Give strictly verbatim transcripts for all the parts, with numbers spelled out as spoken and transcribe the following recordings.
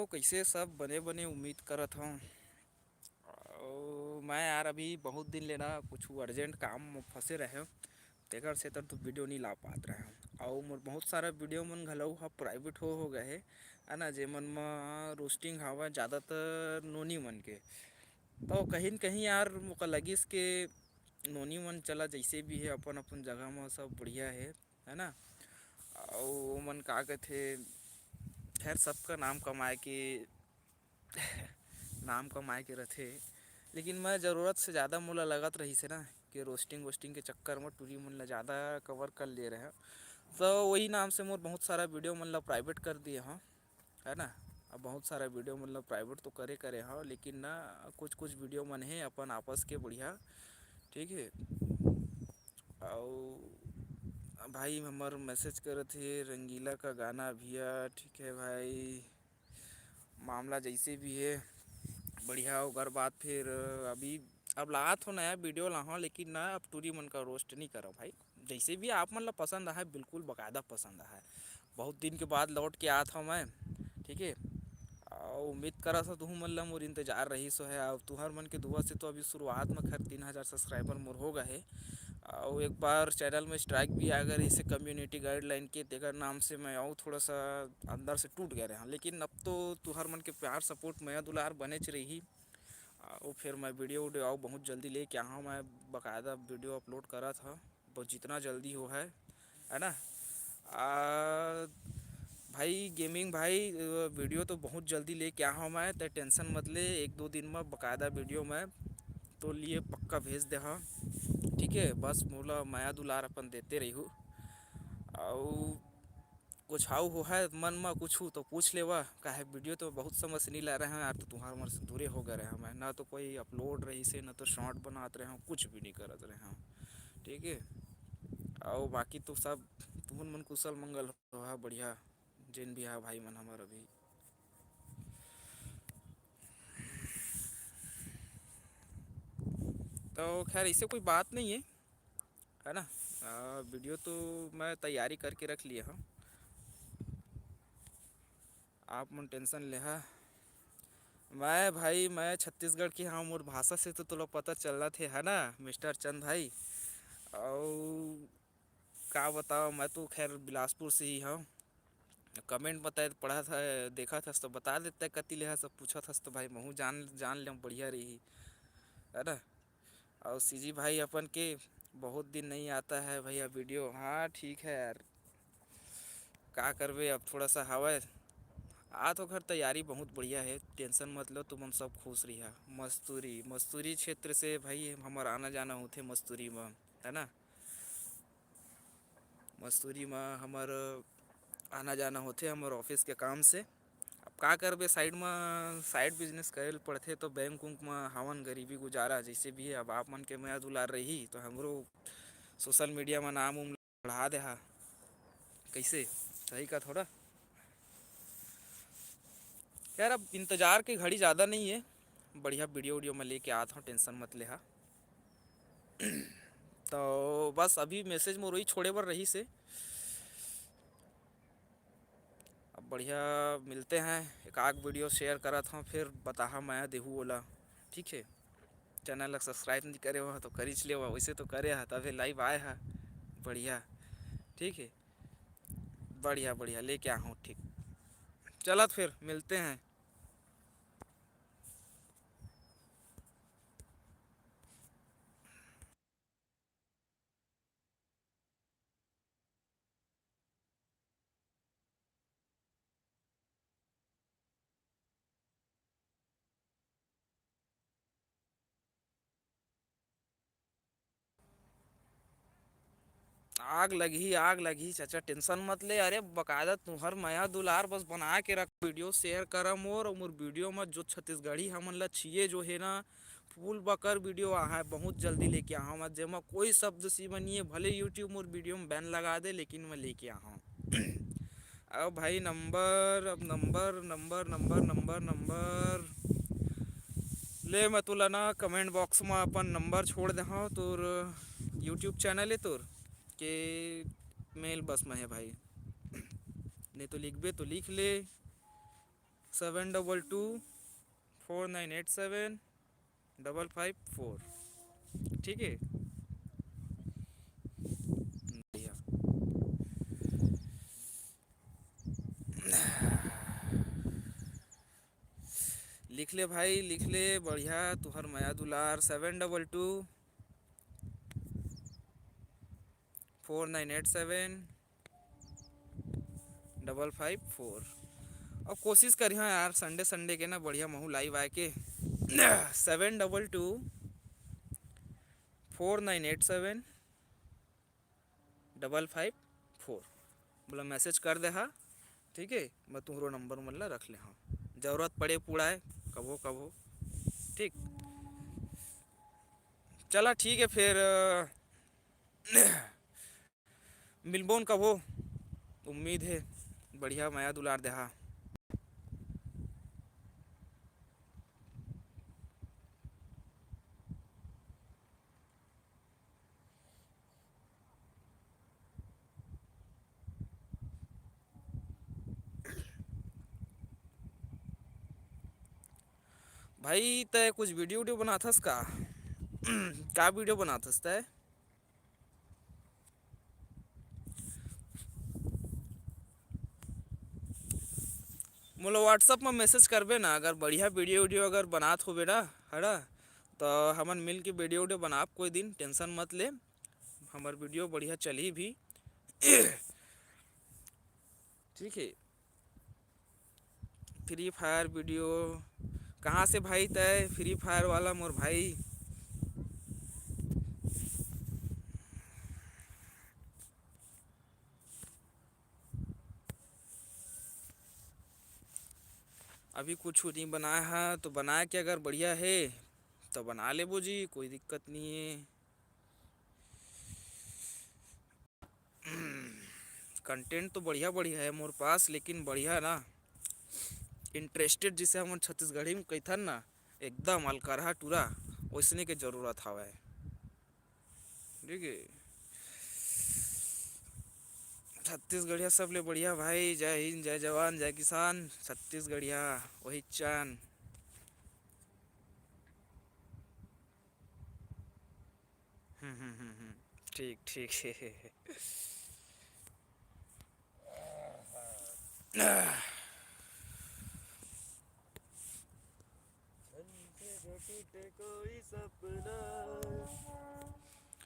तो कइसे सब? बने बने उम्मीद करत हव। अउ मैं यार अभी बहुत दिन ले ना कुछ urgent काम म फंसे रहेंव, तेकर सेती तो video नइ ला पात रहेंव। अउ मोर बहुत सारा video मन घलो ह private हो हो गए हे, है ना, जेमन म roasting हवय ज़्यादातर नोनी मन के। तो कहीं न कहीं यार मोका लगिस के नोनी मन चला जइसे भी हे अपन अपन जगह म सब बढ़िया हे, है ना। अउ ओमन का कथे, खैर सबका नाम कमाए के नाम कमाए के रथे, लेकिन मैं ज़रूरत से ज़्यादा मोला लगत रहिस हे ना कि roasting वोस्टिंग के चक्कर म टूरी मन ला ज़्यादा cover कर ले रहेंव। तो वही नाम से मोर बहुत सारा video मन ला private कर दिए हव, है ना। अब बहुत सारा video मतलब private तो करे करे हव, लेकिन ना कुछ कुछ video मन हे अपन आपस के बढ़िया, ठीक है। अउ भाई हमर message करत हे, "रंगीला का गाना भैया।" ठीक है भाई, मामला जैसे भी है बढ़िया, ओकर बाद फिर अभी अब लात हो नया video लाहूँ, लेकिन ना अब टूरी मन का roast नहीं करव भाई। जैसे भी आप मन ला पसंद आए, बिल्कुल बाकायदा पसंद आए। बहुत दिन के बाद लौट के आत हव मैं, ठीक है। अउ उम्मीद करत हव तुहू मन ला मोर इंतजार रहिस हे। अउ तुहर मन के दुआ से तो अभी शुरुआत में खैर तीन हजार subscriber मोर हो गए हे। अउ एक बार channel में strike भी आ गए रहिस हे community guideline के, तेकर नाम से मैं अउ थोड़ा सा अंदर से टूट गए रहेंव। लेकिन अब तो तुहर मन के प्यार support मया दुलार बनेच रही। अउ फिर मैं video उडियो अउ बहुत जल्दी लेके आहूँ, मैं बाकायदा video upload करत हव। बहुत जितना जल्दी हो है, है ना। आ, भाई gaming भाई, अ, video तो बहुत जल्दी लेके आहूँ मैं, ते tension मत ले, एक दो दिन में बाकायदा video मैं तो लिए पक्का भेज देहूँ, ठीक है। बस मोला मया दुलार अपन देते रहिहू। अउ कुछ हाउ हो है मन म कुछ तो पूछ लेवा, काहे video तो बहुत समय से नहीं ला रहे हैं यार, तो तुहार मन से दूरे हो गए रहे हैं। मैं ना तो कोई upload रहिस हे, ना तो short बनात रहे हैं, कुछ भी नहीं करत रहे हैं, ठीक है। अउ बाकी तो सब तुमन मन कुशल मंगल हो, हा बढ़िया, जेन भी हा भाई मन हमर अभी। तो खैर, ऐसे कोई बात नहीं है, है ना। आ, video तो मैं तैयारी करके रख लिए हूँ, आप मन tension लेहा। मैं भाई, मैं छत्तीसगढ़ के हूँ, मोर भाषा से तो तोला पता चलत हे, है ना मिस्टर चंद भाई। अउ का बताओ, मैं तो खैर बिलासपुर से ही हूँ। Comment बताए पढ़त ह, देखत हस तो बता देते, कति ले हस, पूछत हस तो भाई महू जान, जान ले बढ़िया रही, है ना। अउ सीजी भाई अपन के बहुत दिन नहीं आता है भैया video। हाँ ठीक है यार, का करबे, अब थोड़ा सा हवय। आ तो घर तैयारी बहुत बढ़िया है, tension मत लो, तुमन सब खुश रहिहा। मस्तूरी, मस्तूरी क्षेत्र से भाई हमर आना जाना होथे मस्तूरी म, है ना। मस्तूरी म हमर आना जाना होथे हमर office के काम से। अब का करबे, side म side business करे ल पड़थे, तो बैंक उंक म हावन गरीबी गुजारा जैसे भी है। अब आप मन के मया दुलार रही तो हमरो social media म नाम उम बढ़ा देहा। कैसे, सही का थोड़ा? यार, अब इंतजार के घड़ी ज़्यादा नहीं है, बढ़िया video उडियो मैं लेके आत हूँ, tension मत लेहा। तो बस अभी message मोर वही छोड़े बर रहिस हे। अब बढ़िया मिलते हैं, एक आग video share करत हूँ, फिर बताहा मया देहू ओला, ठीक है। Channel ला subscribe नहीं करे हो तो करिच लेवा, वैसे तो करे हा तभे live आए हा। बढ़िया, ठीक है, बढ़िया बढ़िया लेके आहूँ, ठीक। चलत फिर मिलते हैं। आग लगही, आग लगही चाचा, tension मत ले। अरे बकायदा तुहर मया दुलार बस बना के रख, video share करा मोर, अउ मोर video म जो छत्तीसगढ़ी हमन ला चाहिए जो है ना, full बकर video आहय, बहुत जल्दी लेके आहूँ मैं, जेमा कोई शब्द सीमा नहीं है। भले YouTube मोर video में ban लगा दे, लेकिन मैं लेके आहूँ। अब भाई number, अब number, number, number, number, number ले, मैं तोला ना comment box में अपन number छोड़ दे हूँ, तोर YouTube channel है तोर के mail बस में है भाई, नहीं तो लिखबे तो लिख ले। Seven double two four nine eight seven double five four. ठीक है, बढ़िया। लिख ले भाई, लिख ले, बढ़िया। तुहर मया दुलार seven double two four nine eight seven double five four. अब कोशिश करिहा यार, संडे संडे के ना बढ़िया महू लाइव आए के। Seven double two four nine eight seven double five four. बोला मैसेज कर दे हा, ठीक है, मैं तुम्हरो नंबर मन ला रख ले हाँ, जरूरत पड़े पुड़ाए कभो कभो। ठीक, चला ठीक है फिर, अ, मिलबोन कभो, उम्मीद है बढ़िया मया दुलार देहा। भाई, तय कुछ वीडियो वीडियो बनाथस का? का वीडियो बनाथस तय? मोला WhatsApp में मैसेज करबे ना, अगर बढ़िया वीडियो वीडियो अगर बनात होबे ना, है ना, तो हमन मिल के वीडियो वीडियो बनाब कोई दिन, टेंशन मत ले, हमर वीडियो बढ़िया चलही भी। ठीक है, फ्री फायर वीडियो कहाँ से भाई तय? फ्री फायर वाला मोर भाई। अभी कुछ नहीं बनाया है, तो बना के अगर बढ़िया है तो बना लेबो जी, कोई दिक्कत नहीं है। कंटेंट तो बढ़िया बढ़िया है मोर पास, लेकिन बढ़िया ना इंटरेस्टेड, जिसे हमन छत्तीसगढ़ी में कहिथन ना, एकदम अलकरहा टूरा, वैसने के जरूरत हवय। ठीक है, छत्तीसगढ़िया सबले बढ़िया भाई। जय हिंद, जय जवान, जय किसान, छत्तीसगढ़िया वही चान। हम्म, हम्म, हम्म, हम्म। ठीक, ठीक।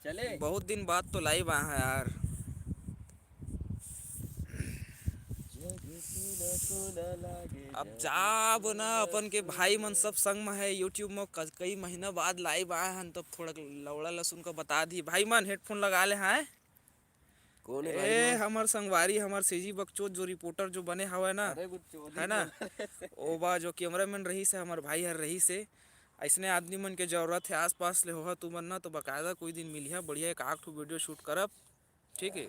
चले। बहुत दिन बाद तो लाइव आया है यार। अब जाब ना, अपन के भाई मन सब संग में है YouTube में, क-, कई महीना बाद लाइव आए हन, तो थोड़ा लौड़ा लसुन का बता दी। भाई मन हेडफोन लगा ले हैं। कौन है भाई ए, मन? हमर संगवारी, हमर सीजी बकचोद जो रिपोर्टर जो बने हवय ना, अरे वो चोदी है ना? बोल रहे थे। ओ बा जो कैमरामैन रही से, हमर भाई हर रही से। ऐसने आदमी मन के जरूरत है, आसपास ले होहा तुमन ना, तो बकायदा कोई दिन मिलिहा, बढ़िया एक आठ ठो वीडियो शूट करब, ठीक है?